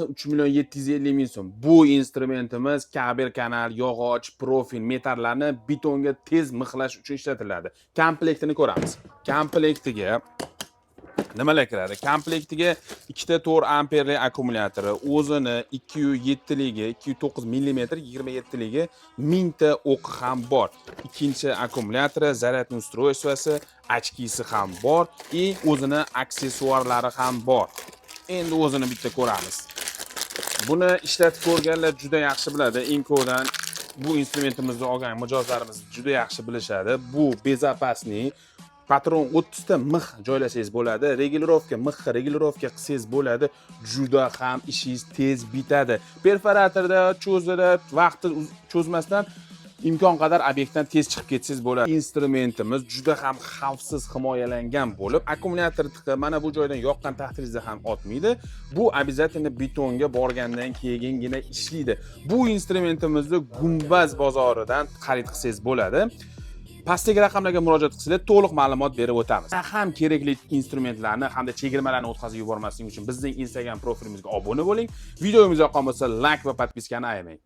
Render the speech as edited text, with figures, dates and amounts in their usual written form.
3 million 750 ming so'm. Bu instrumentimiz kabel kanal, yog'och, profil, metallarni betonga tez mixlash uchun ishlatiladi. Komplektini ko'ramiz. Komplektiga nimalar kiradi? Komplektiga ikkita 4 amperli akkumulyatori, o'zini 2,7 ligi, 2,9 mm 27 ligi 1000 ta o'qi ham bor. Ikkinchi akkumulyatori, зарядный устройство si, очки si ham bor и o'zini aksessuarlari ham bor. Endi o'zini bitta ko'ramiz. Buni ishlatib ko'rganlar juda yaxshi biladi. Ingcodan bu instrumentimizni olgan mijozlarimiz juda yaxshi bilishadi. Bu безопасный, patron 30 ta mix joylasangiz bo'ladi. Регулировка, mixni регулировка qilsangiz bo'ladi. Juda ham ishingiz tez bitadi. Perforatorda cho'zilib, vaqtni cho'zmasdan imkon qadar obyektdan tez chiqib ketsangiz bo'ladi. Instrumentimiz juda ham xavfsiz, himoyalangan bo'lib, akkumulyator tiqi mana bu joydan yoqqan taqdiringizda ham otmaydi. Bu обязательно betonga borgandan keyingina ishlaydi. Bu instrumentimizni Gumbaz bozoridan xarid qilsangiz bo'ladi. Pastdagi raqamlarga murojaat qilsanglar, to'liq ma'lumot berib o'tamiz. Ham kerakli instrumentlarni hamda chegirmalarni o'tkazib yubormaslik uchun bizning Instagram profilimizga obuna bo'ling. Videomiz yoqqan bo'lsa, layk va подписка ni ayamang.